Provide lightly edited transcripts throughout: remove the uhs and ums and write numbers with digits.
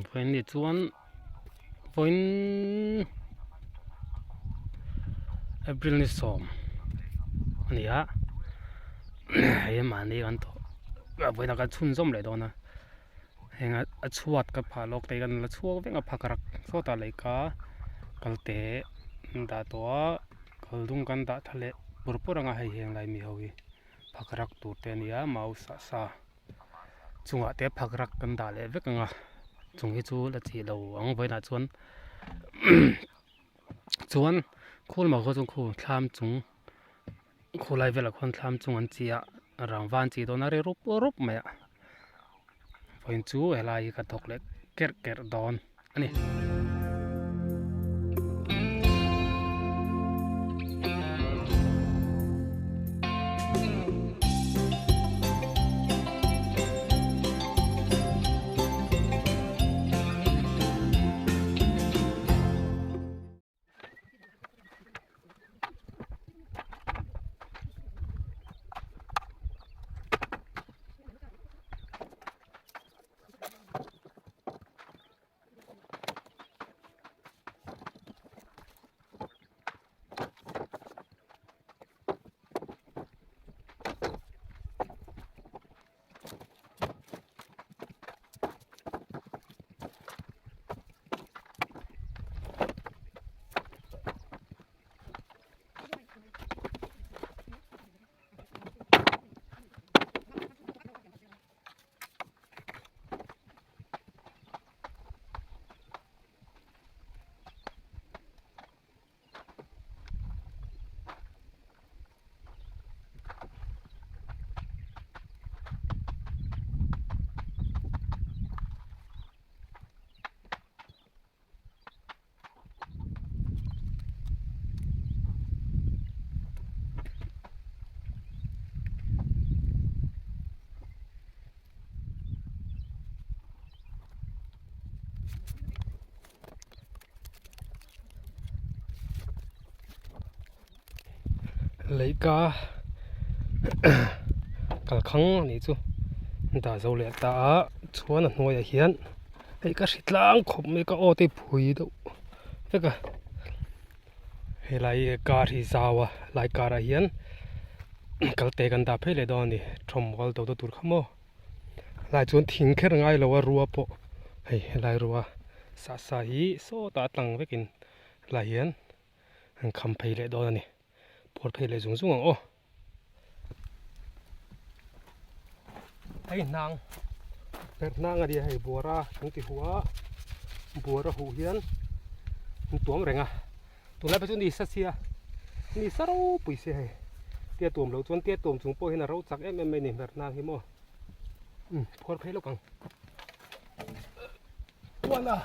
Vawiin ni chuan vawiin April ni sawm a ni a hei mahni kan tawh vawiinah kan chhunzawm leh dawn a heng a chhuat ka phah lawk te kan la chhuak vek a phak rak sawtah lehkha kal te an dah tawh a kal dung kan dah tha leh pur pur ang a hei heng lai mi ho hi phak rak tur te a ni a mau sah sa. Chungah te phak rak kan dah leh vek ang a chung hi chu la chih lo ang vawiinah chuan chuan khul mah khaw chu khu thlam chung khulai velah khuan thlam chung an chi a rangva an chih dawn a ri rup rup mai a vawiin chu helai hi ka thawk leh kerh kerh dawn a ni. Leihka kalkhang a nih chu dah zo leh ta a chuan a hnuaiah hian hei ka hri tlang khawp mai ka aw te phui deuh vek a helai car hi zau a lai car ah hian kal te kan dah phei leh dawn a ni thawmhual do na tur kha maw lai chuan thing kher ngai lo a rua pawh hei helai rua sah sa hi sawtah a tlang vekin lai hian an kham phei leh dawn a ni phur phei leh zung zung ang aw. Hei hnang perh hnang a nia hei buara kan ti huh a buara huh hian an tuam reng a tunlai phei chu ni sa sia ni sa ropui sia hei. Tia tuam loh chuan tia tuam chung pawh hian a ro chak em em mai a ni hmer nang hi maw. Umm phuar phei lawk ang. Puan a.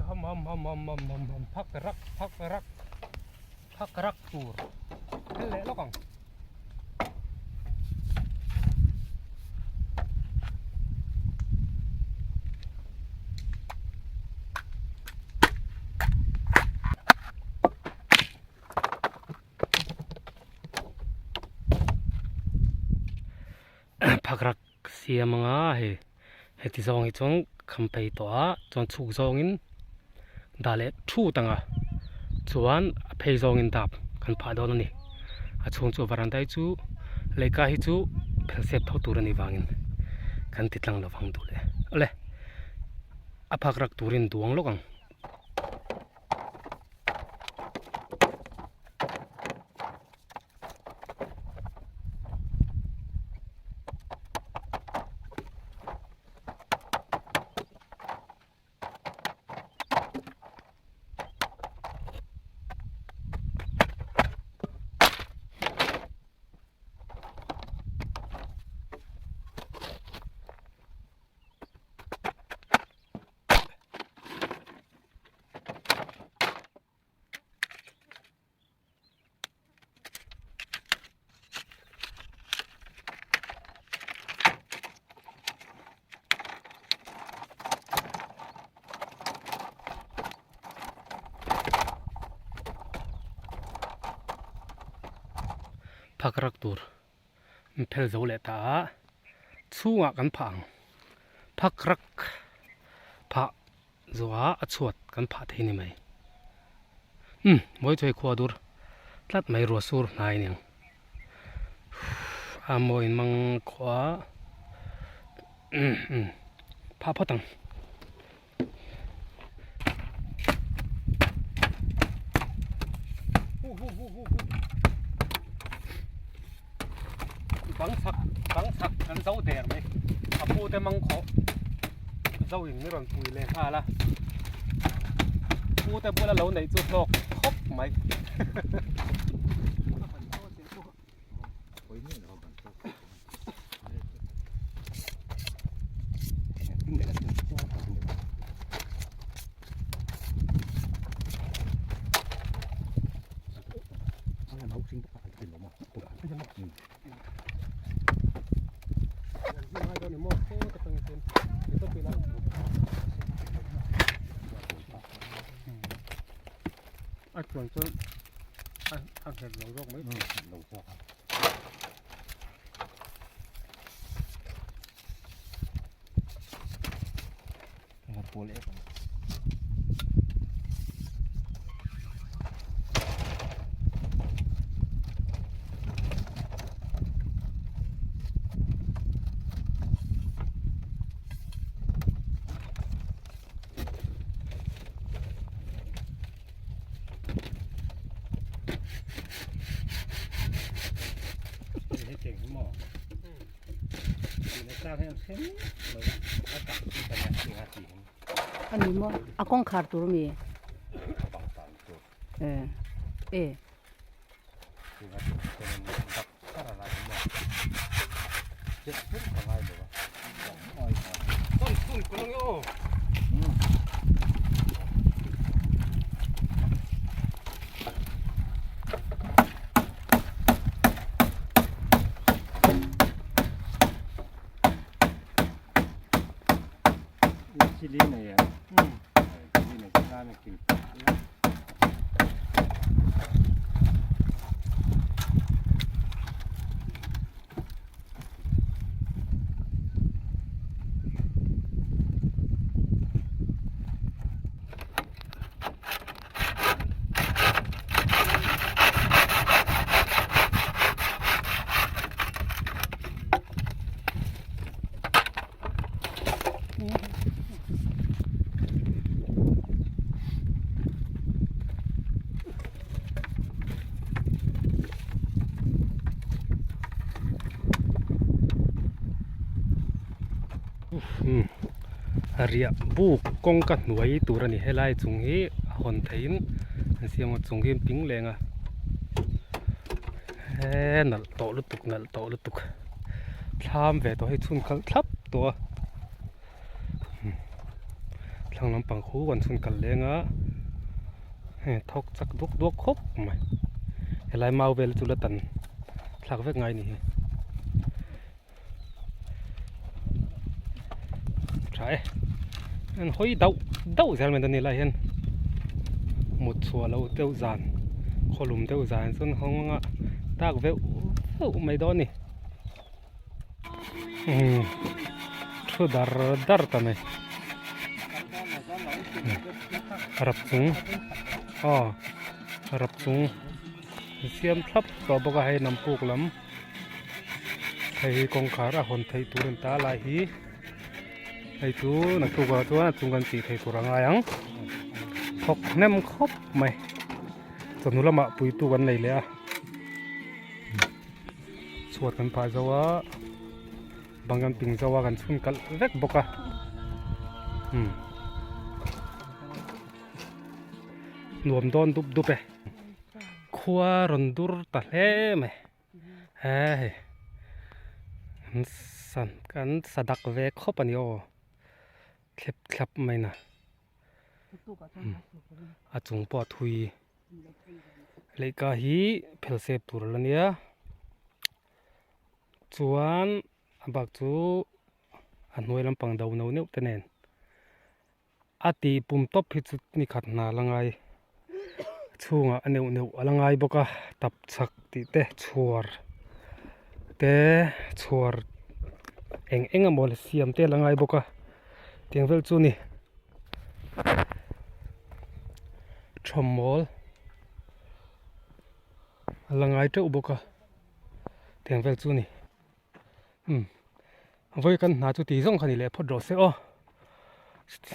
Ham ham ham ham ham ham ham phak rak phak rak phak rak tur hel leh lawk ang. Phakrak siam anga hei heti zawng hi chuan kham phei tawh a chuan chhuk zawngin dah leh thut anga chuan a phei zawngin dap kan phah dawn a ni a chhung chu varandai chu leika hi chu phel sep tho tur a nih vangin kan ti tlang lovang duh leh awle a phakrak turin duang lawk ang. Phak rak tur an phel zo leh ta a chhungah kan phah ang phak rak phah Zawha a chhuat kan phah thei ni mai. Umm mawi chuai khua dur tlat mai ruah sur hnai aniang. A mawi in mang khua umm umm phah phawt ang. Bang chak bang chak kan zo der mai a pu te mang khawh zo in mi rawn pui leh nghal a pu te bula lo neih chu hlawk khawp mai. A chuan chuan a nghet lo zawk mai lo zawk a. Ani maw a kawngkhar tur ami eh eh. Riah buk kawngka hnuai tur a ni helai chung hi a hawn theihin an siam a chung hi an ping leng a he nalh tawh lutuk nalh tawh lutuk thlam ve tawh hi chhun khalh thlap tawh a thlang lampang khu kan chhun khalh leng a hei thawk chak duak duak khawp mai helai mau vel chu la tan thlak vek ngai a ni hi. Tha e an hawi dauh dauh zel mai ni lai hian mut chhuah loh deuh zan khawlum deuh zan chuan hawng anga tak veuh veuh mai dawn a ni umm thu dar dar ta mai rap chung aw rap chung siam thlap tawh bawk a hei hnam puk lam. Hei hi kawngkhar a hawn theih tur a ni ta lai hi hei chu naktuk ah chuan a chung kan tih theih tur a ngai ang thawk hnem khawp mai chawhnu lamah puitu kan nei leh a chhuat kan phah zo a bang kan ping zo a kan chhun kalh vek bawk a umm nuam dawn dup dup e. Khua rawn dur ta hle mai he hei an san an sa dak ve khawp a ni aw thlep thlap mai na a chung pawh a thui leihka hi phel sep tur a la nia chuan a bak chu a hnuai lampang do no neuh te nen. A tih pum tawp hi chu ni khat hna la ngai chhungah a neuh neuh a la ngai bawk a tap chhak tih te chhuar te chhuar eng eng emaw la siam te la ngai bawk a tiang vel chu a ni thawmmawl a la ngai teuh bawk a tiang vel chu a ni. Umm vawi kan hna chu ti zawng kha ni leh phawt rawh se aw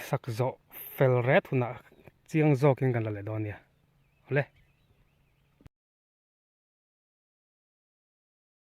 sak zawh fel ret hunah chiang zawkin kan la leh dawn nia awle.